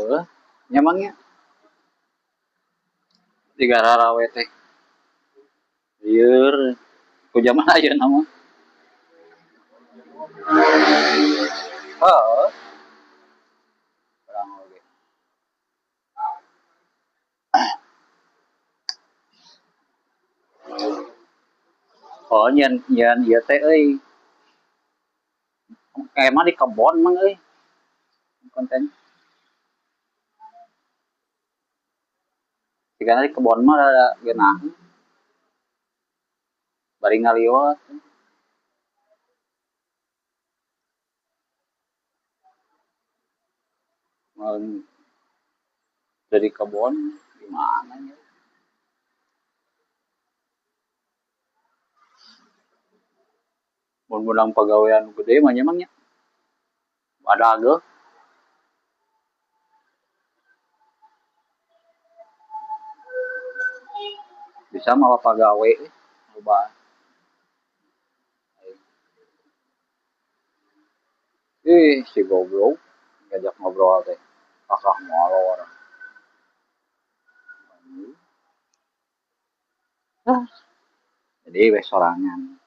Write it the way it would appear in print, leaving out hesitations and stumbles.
Heeh, nya Mang nya. Digararawe teh. Lieur ku jaman ayeuna mah. Heeh. Urang oge. Oh, nyian nyian ieu teh euy. Emang di kebon Mang euy. Konten. Sigana di kebon mah rada geunah. Bari ngaliwat. Mun dari kebon gimana ya? Mun meunang pagawean nu gede mah nya Mang nya. Badag heuh. Bisa mawa pagawe euy loba. Ih, si goblok ngajak ngobrol teh. Kakak molor. Ah. Jadi weh sorangan.